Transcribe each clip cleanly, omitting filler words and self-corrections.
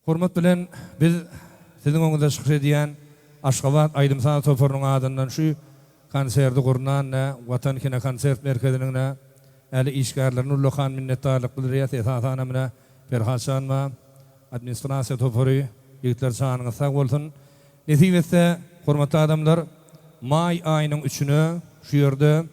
Hormat bilen biz siziň öňüňizde çykyş edýän Aşgabat aýdym-saz toparynyň adyndan şu konserdi gurnan Watan kinokonsert merkeziniň ähli işgärlerine ullakan minnetdarlyk bildirýäs. Esasanam mine Perhat Şanma, administrasiýa topary, ýigitler janyňyz sag bolsun. Nesip etse, hormatly adamlar, maý aýynyň üçüne şu ýerde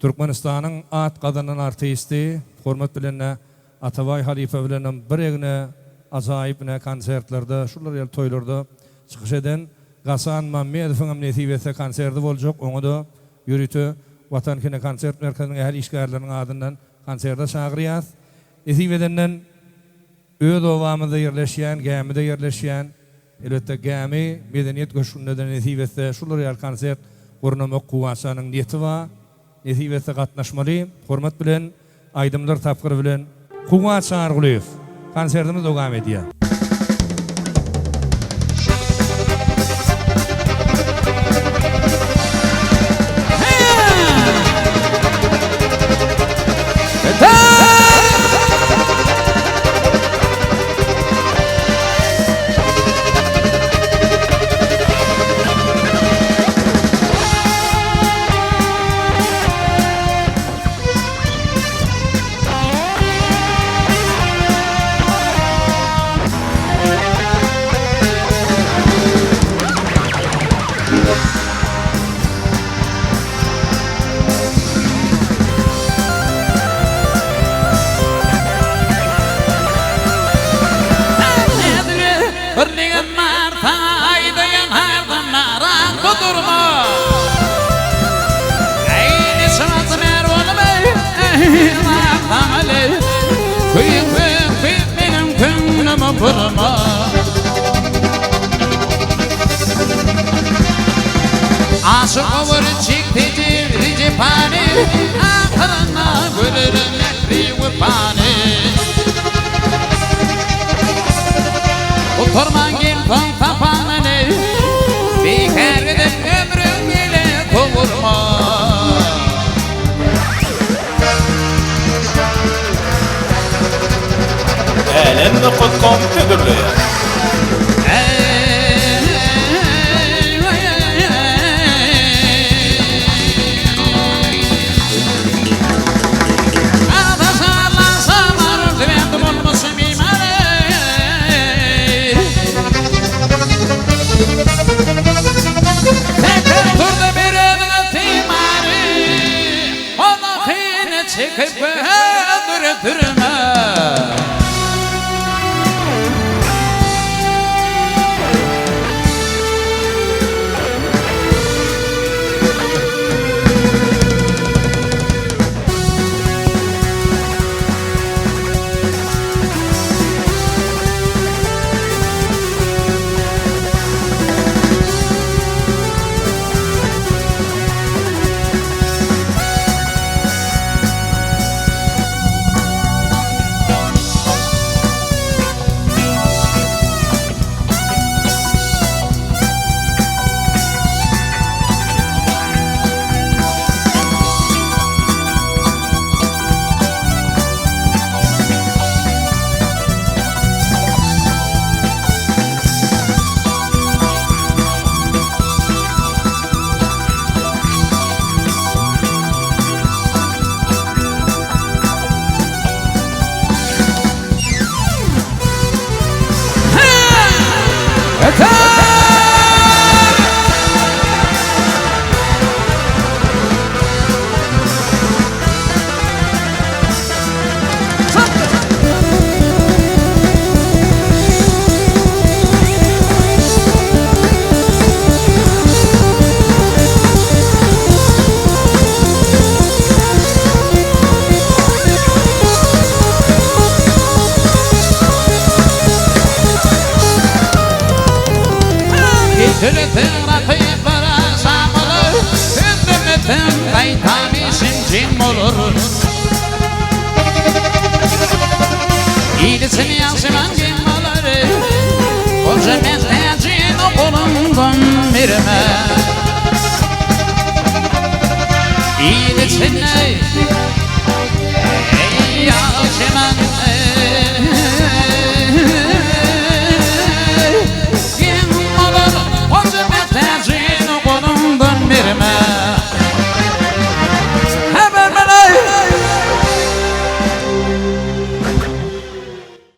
Türkmenistanyň at gazanan artisti, hormat bilen Atabaý halypa bilenem bir egne ajaýyp ine konsertlerde, şular ýaly toýlarda çykyş eden Gasan Mammedowyňam nesip etse konserdi boljak, oňa-da ýörite Watan kinokonsert merkeziniň ähli işgärleriniň adyndan konserde çagyrýas. Nesip edenden öz obamyzda ýerleşýän, Gämide ýerleşýän, elbetde Gämi medeniýet köşgünde-de nesip etse şular ýaly konsert gurnamak Kuwwaçanyň niýeti bar. Nesip etse gatnaşmaly. Hormat bilen aýdymlar tapgyry bilen Kuwwat Çarygulyýew. Konsertimiz dowam edýär. Birligim bar saňa aýdaýyn hardan naraky durma. Eý niçe mer bolup eý saňa Köýüp köýüp meniň köňlümi burma. Aşyk olur çekdi jebri jepany Ahyrynda görerin mähri wepany. Gutarman gelsoň tapan meni Bikär gidip ömrüň ýele sowurma. Älem nokat kom hödürleýär. Çekip ömür sürme. Olur. İyisin yansıman gemaları Koca mesleyecin okulundan birime İyisin ey Ey yansıman.